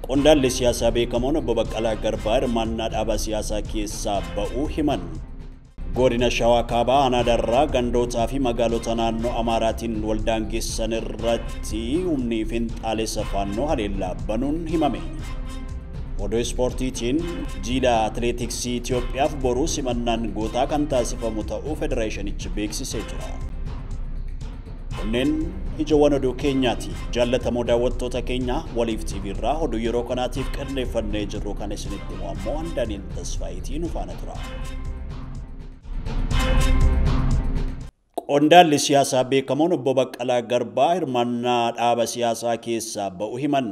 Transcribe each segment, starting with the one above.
Qondaalli siyaasaa beekamoon obbo Baqqalaa Garbaa hirmaannaa dhaaba siyaasaa keessaa ba'uu himan. Godina Shawaa Kaabaa aanaa Darraa gandootaa fi magaalota naannoo Amaaraatiin waldaangeessan irratti humni finxaalessa faannoo haleellaa banuun himame. Oduu ispoortiitiin jiila atileetiksii Itoophiyaaf boruu simannaan gootaa kan taasifamu ta'uu federeeshinichi beeksisee jira. Kunneen ijoowwan oduu keenyaati. Jaallatamoo daawwattoota keenya Waliif TV irraa oduu yeroo kanaatiif qindeeffannee jirru kan isinitti himu ammoo Daani'el Tasfaayitii nu faana tura. Qondaalli siyaasaa beekamoon obbo Baqqalaa Garbaa hirmaannaa dhaaba siyaasaa keessaa ba'uu himan.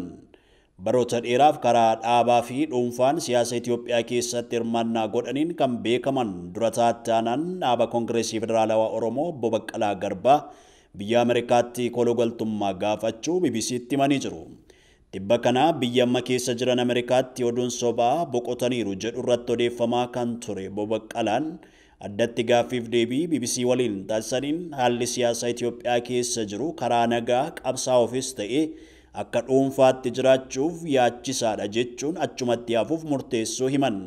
Baroota dheeraaf karaa dhaabaa fi dhuunfaan siyaasa Itoophiyaa keessatti hirmaannaa godhaniin kan beekaman dura taa'aan dhaaba Koongireesii Federaalawaa Oromoo obbo Baqqalaa Garbaa biyya Ameerikaatti kologaltummaa gaafachuu BBC'tti himanii jiru. Dhibba kana biyya amma keessa jiran Ameerikaatti oduun sobaa boqotaniiru jedhu irratti odeeffamaa kan ture obbo Baqqalaan addatti gaaffiif deebii BBC waliin taasisaniin haalli siyaasaa Itoophiyaa keessa jiru karaa nagaa qabsaa'uufis ta'ee akka dhuunfaatti jiraachuuf yaachisaadha jechuun achumatti hafuuf murteessuu himan.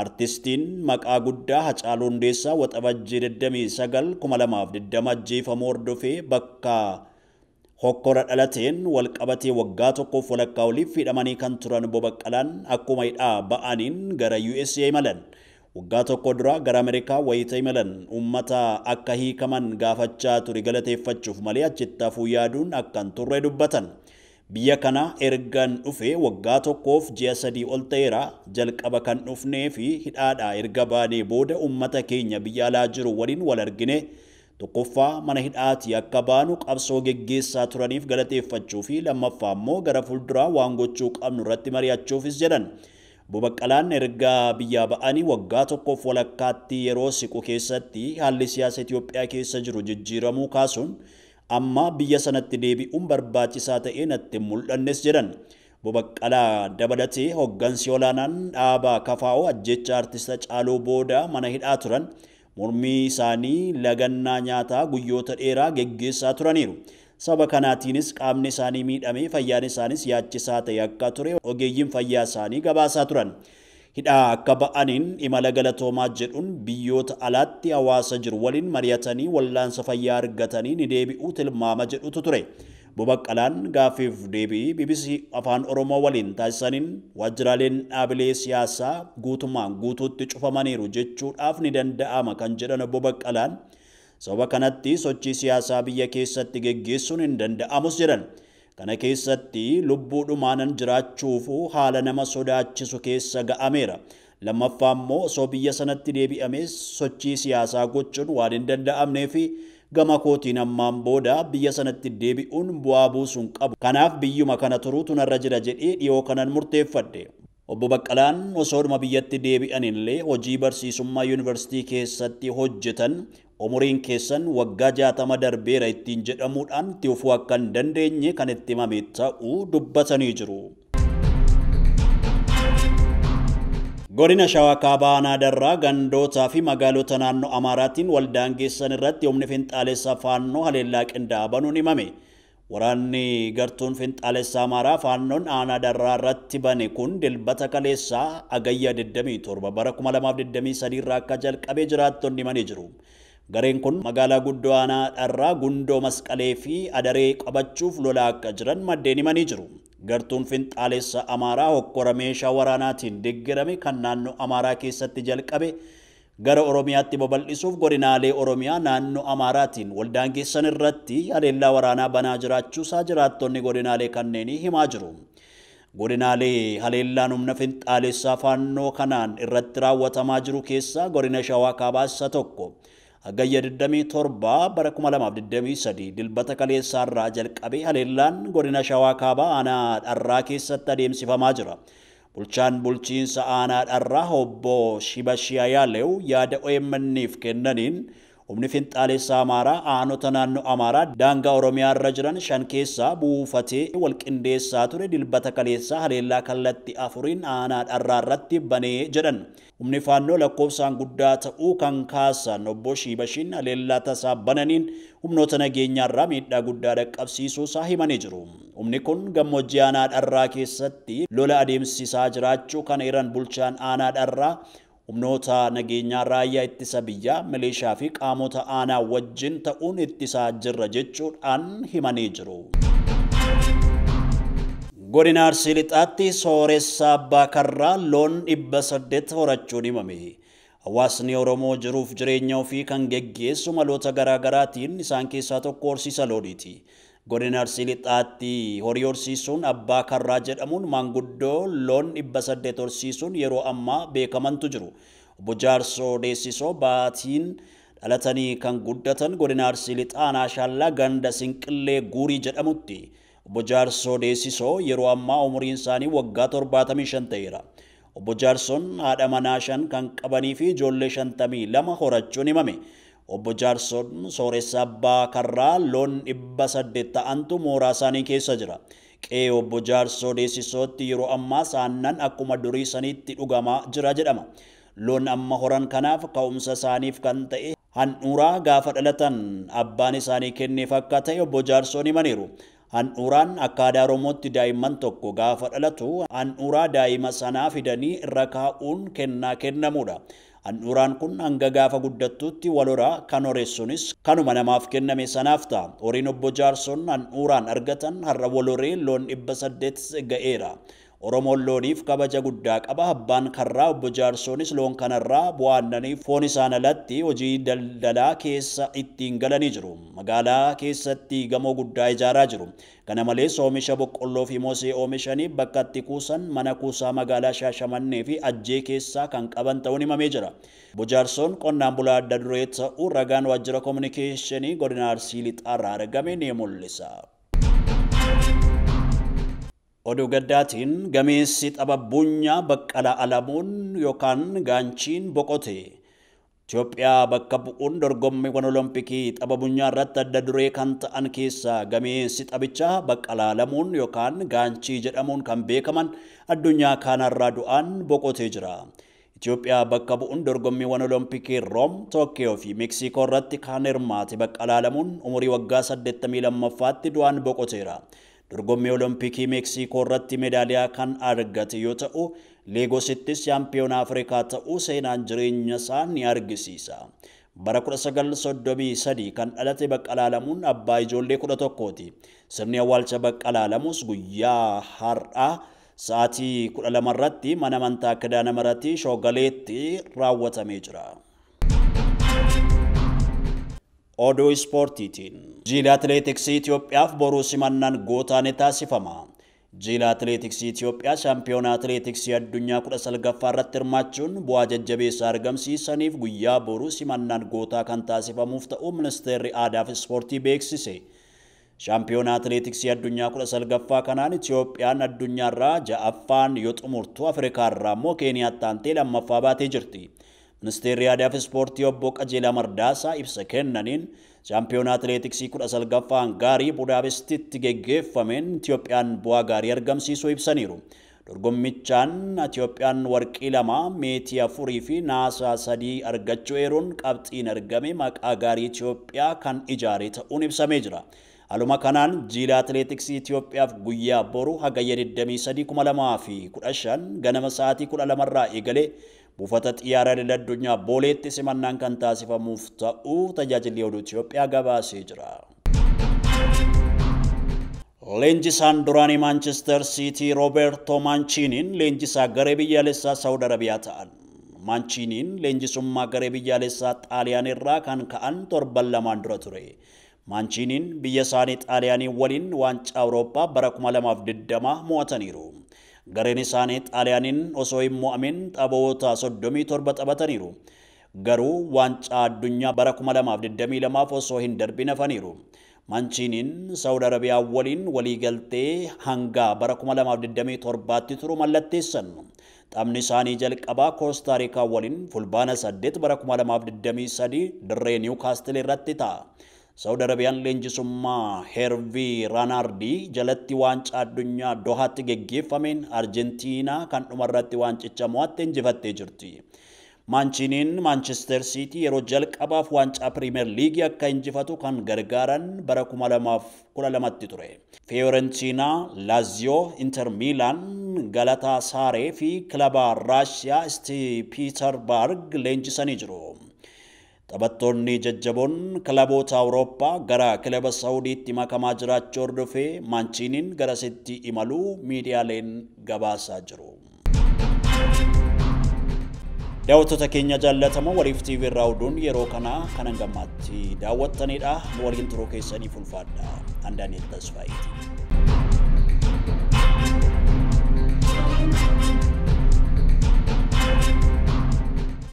Artistiin maqaa guddaa Hacaaluu Hundeessaa Waxabajjii 29 2020 ajjeefamuu hordofee bakka hokkora dhalateen walqabatee waggaa tokkoof walakkaa oliif hidhamanii kan turan obbo Baqqalaan akkuma hidhaa ba'aniin gara USA imalan. Waggaa tokko dura gara Ameerikaa wayita imalan uummata akka hiikaman gaafachaa ture galateeffachuuf malee achitti hafuu yaaduun akka hin turre dubbatan. Biyya kana ergan dhufe waggaa tokkoof ji'a 3 ol ta'eera. Jalqaba kan dhufnee fi hidhaadhaa erga baanee booda uummata keenya biyya alaa jiru waliin wal argine tokkoffaa mana hidhaatii akka baanu qabsoo geggeessaa turaniif galateeffachuu fi lammaffaa immoo gara fuulduraa waan gochuu qabnu irratti mari'achuufis jedhan. Obbo Baqqalaan erga biyyaa ba'anii waggaa tokkoof walakkaatti yeroo siqu keessatti haalli siyaasa Itoophiyaa keessa jiru jijjiiramuu kaasuun amma biyya sanatti deebi'uun barbaachisaa ta'ee natti mul'annes jedhan. Obbo Baqqalaa dabalatee hoggansi olaanaan dhaaba KFO ajjecha artist Hacaaluu booda mana hidhaa turan mormii isaanii lagannaa nyaataa guyyoota dheeraa geggeessaa turaniiru. Sababa kanaatiinis qaamni isaanii miidhamee fayyaan isaanis yaachisaa ta'e akka ture ogeeyyiin fayyaa isaanii gabaasaa turan. Hidhaa akka ba'aniin imala galatoomaa jedhuun biyyoota alaatti hawaasa jiru waliin mari'atanii wallaansa fayyaa argatanii ni deebi'uu tilmaama jedhutu ture. Obbo Baqqalaan gaaffiif deebii BBC Afaan Oromoo waliin taasisaniin waajjiraaleen dhaabilee siyaasaa guutummaan guutuutti cufamaniiru jechuudhaaf ni danda'ama kan jedhan obbo Baqqalaan sababa kanatti sochii siyaasaa biyya keessatti geggeessuun hin danda'amus jedhan. Kana keessatti lubbuudhumaanan jiraachuuf haala nama sodaachisu keessa ga'ameera. Lammaffaa immoo osoo biyya sanatti deebi'amee sochii siyaasaa gochuun waan hin danda'amnee fi gama kootiin ammaan booda biyya sanatti deebi'uun bu'aa buusuun qabu. Kanaaf biyyuma kana turuutu narra jira jedhee dhiyoo kanan murteeffadhe. Obbo Baqqalaan osoodhuma biyyatti deebi'anillee hojii barsiisummaa yuunivarsiitii keessatti hojjetan umuriin keessan waggaa 60 darbeera ittiin jedhamuudhaan itti fufuu akka hin dandeenye kan itti himame ta'uu dubbatanii jiru. Godina Shawaa Kaabaa aanaa Darraa gandootaa fi magaalota naannoo Amaaraatiin waldaangeessan irratti humni finxaalessa faannoo haleellaa qindaa'aa banuun himame. Waraanni gartuun finxaalessa Amaaraa faannoon aanaa Darraa irratti bane kun dilbata kaleessaa Hagayya 27 bara 2023 irraa akka jalqabee jiraattonni himanii jiru. Gareen kun magaalaa guddoo aanaa Dharraa Gundoo Masqalee fi Adaree qabachuuf lolaa akka jiran maddeen himanii jiru. Gartuun finxaalessa Amaaraa hokkora meeshaa waraanaatiin deeggarame kan naannoo Amaaraa keessatti jalqabe gara Oromiyaatti babal'isuuf godinaalee Oromiyaa naannoo Amaaraatiin waldaangeessan irratti haleellaa waraanaa banaa jiraachuusaa jiraattonni godinaalee kanneenii himaa jiru. Godinaalee haleellaan humna finxaalessaa faannoo kanaan irratti raawwatamaa jiru keessaa godina Shawaa Kaabaa isa tokko. Hagayya 27 bara 2023 dilbata kaleessaa irraa jalqabee haleellaan godina Shawaa Kaabaa aanaa Dharraa keessatti adeemsifamaa jira. Bulchaan bulchiinsa aanaa Dharraa obbo Shibashiyaa Yaalew yaada OMN'if kennaniin Humni finxaalessaa Amaaraa aanota naannoo Amaaraa daangaa Oromiyaa irra jiran 5 keessaa buufatee walqindeessaa ture Dilbata kaleessaa haleellaa kallattii 4 aanaa Dharraa irratti banee jedhan. Humni Faannoo lakkoofsaan guddaa ta'uu kan kaasan obbo Shiibashiin haleellaa tasaa bananiin humnoota nageenyaarraa miidhaa guddaa dhaqqabsiisuu isaa himanii jiru. Humni kun gammoojjii aanaa Dharraa keessatti lola adeemsisaa jiraachuu kan eeran bulchaan aanaa Dharraa humnoota nageenyaa raayyaa ittisa biyyaa, milishaa fi qaamota aanaa wajjin ta'uun ittisaa jirra jechuudhaan himanii jiru. Godina Arsii Lixaatti sooressa Abbaa Karraa loon 800 horachuun himame. Hawaasni Oromoo jiruuf jireenya ofii kan geggeessu maloota garaagaraatiin isaan keessaa tokko horsiisa looniiti. Godina Arsii Lixaatti horii horsiisuun Abbaa Karraa jedhamuun maanguddoo loon 800 horsiisuun yeroo ammaa beekamantu jiru. Obbo Jaarsoo Deessisoo Baatiin dhalatanii kan guddatan godina Arsii Lixaa aanaa Shaallaa ganda Sinqillee Guurii jedhamutti. Obbo Jaarsoo Deessisoo yeroo ammaa umuriin isaanii waggaa 75 ta'eera. Obbo Jaarsoon haadha manaa 5 kan qabanii fi ijoollee 52 horachuun himame. Obbo Jaarsoon sooressa Abbaa Karraa loon 800 ta'antu mooraa isaanii keessa jira. Qe'ee Obbo Jaarsoo Deessisootti yeroo ammaa aannan akkuma durii saniitti dhugamaa jira jedhama. Loon amma horan kanaaf ka'umsa isaaniif kan ta'e handhuuraa gaafa dhalatan abbaan isaanii kenneef akka ta'e Obbo Jaarsoon himaniiru. Handhuuraan akka aadaa Oromootti daa'imman tokko gaafa dhalatu handhuuraa daa'ima sanaa fidanii irra kaa'uun kennaa kennamudha. Handhuuraan kun hanga gaafa guddattutti wal horaa kan hore sunis kanuma namaaf kenname sanaaf ta'a. Horiin Obbo Jaarsoon handhuuraan argatan har'a wal horee loon 800 ga'eera. Oromoon looniif kabaja guddaa qaba. Abbaan Karraa Obbo Jaarsoonis loon kanarraa bu'aa aannanii foon isaan alatti hojii daldalaa keessa ittiin galanii jiru. Magaalaa keessatti gamoo guddaa ijaaraa jiru. Kana malees oomisha boqqolloo fi moosee oomishanii bakka itti kuusan mana kuusaa magaalaa Shaashamannee fi Ajjee keessaa kan qaban ta'uun himamee jira. Obbo Jaarsoon qonnaan bulaa adda duree ta'uu ragaan waajjira kominikeeshinii godina Arsii Lixaarraa argame ni mul'isa. Oduu gaddaatiin gameessi tapha bunyaa Baqqalaa Alamuun yookaan Gaanchiin boqote. Itoophiyaa bakka bu'uun dorgommiiwwan Olompikii tapha bunyaa irratti adda duree kan ta'an keessaa gameessi taphichaa Baqqalaa Alamuun yookaan Gaanchii jedhamuun kan beekaman addunyaa kanarraa du'aan boqotee jira. Itoophiyaa bakka bu'uun dorgommiiwwan Olompikii Room, Tookkiyoo fi Meeksikoo irratti kan hirmaate Baqqalaa Alamuun umurii waggaa 82ffaatti du'aan boqoteera. Dorgommii Olompikii Meeksikoo irratti meedaaliyaa kan argate yoo ta'u, Leegosittis shaampiyoona Afrikaa ta'uu seenaan jireenya isaa ni argisiisa. Bara 1933 kan dhalate Baqqalaa Alamuun abbaa ijoollee 11ti. Sirni awwaalcha Baqqalaa Alamuus guyyaa har'aa sa'aatii 12 irratti mana amantaa Kidaana Maratii Shoogaleetti raawwatamee jira. Oduu ispoortiitiin Jiila Atileetiksii Itoophiyaaf boruu simannaan gootaa ni taasifama. Jiila Atileetiksii Itoophiyaa shaampiyoona Atileetiksii addunyaa 19ffaa irratti hirmaachuun bu'aa jajjabeessaa argamsiisaniif guyyaa boruu simannaan gootaa kan taasifamuuf ta'uu ministeerri aadaa fi ispoortii beeksise. Shaampiyoona Atileetiksii addunyaa 19ffaa kanaan Itoophiyaan addunyaarraa 6ffaan yoo xumurtu Afrikaarraa immoo Keeniyaatti aantee 2ffaa baatee jirti. Ministeerri aadaa fi ispoortii obbo Qajeelaa Mardaasaa ibsa kennaniin shaampiyoona Atileetiksii 19ffaa Hangaarii Budaapestitti geggeeffameen Itoophiyaan bu'aa gaarii argamsiisuu ibsaniiru. Dorgommichaan Itoophiyaan warqii 2, meetii 4 fi naasaa 3 argachuu eeruun qabxiin argame maqaa gaarii Itoophiyaa kan ijaare ta'uun ibsamee jira. Haaluma kanaan jiila Atileetiksii Itoophiyaaf guyyaa boru hagayya 23 2015 ganama sa'aatii 12 irraa eegalee buufata xiyyaara idil addunyaa Booleetti simannaan kan taasifamuuf ta'uu tajaajilli oduu Itoophiyaa gabaasee jira. Leenjisaan duraanii Maanchister Siitii Rooberto Maanchiiniin leenjisaa garee biyyaalessaa Saawud Arabiyaa ta'an. Maanchiiniin leenjisummaa garee biyyaalessaa Xaaliyaan irraa kan ka'an torban 2 dura ture. Maanchiiniin biyya isaanii Xaaliyaanii waliin waancaa Awurooppaa bara 2020 mo'ataniiru. Gareen isaanii Xaaliyaaniin osoo hin mo'amin taphoota 37 taphataniiru. Garuu waancaa addunyaa bara 2022 osoo hin darbin hafaniiru. Maanchiiniin Saawud Arabiyaa waliin waliigaltee hanga bara 2027tti turu mallatteessan. Taphni isaanii jalqabaa Koostaarikaa waliin Fulbaana 8 bara 2023 dirree Niwukaastil irratti ta'a. Saawud Arabiyaan leenjisummaa Heervii Raanaardii jalatti waancaa addunyaa Dohaatti geggeeffameen Arjentiinaa kan dhumarratti waancicha mo'atte injifattee jirti. Maanchiiniin Maanchister Siitii yeroo jalqabaaf waancaa Piriimeer Liigii akka injifatu kan gargaaran bara 2012tti ture. Fiyoorentinaa, Laaziyoo, Inter Miilaan, Galataa Saaree fi kilaba Raashiyaa St. Piitarbarg leenjisanii jiru. Taphattoonni jajjaboon kilaboota Awurooppaa gara kilaba Saawudiitti makamaa jiraachuu hordofee Maanchiiniin garasitti imaluu miidiyaaleen gabaasaa jiru. Daawwattoota keenya jaallatamoo, Waliif TV irraa oduun yeroo kanaa kan hangammaatti daawwattanidha. Nu waliin turuu keessaniif ulfaadha. An Daani'el Tasfaayiiti.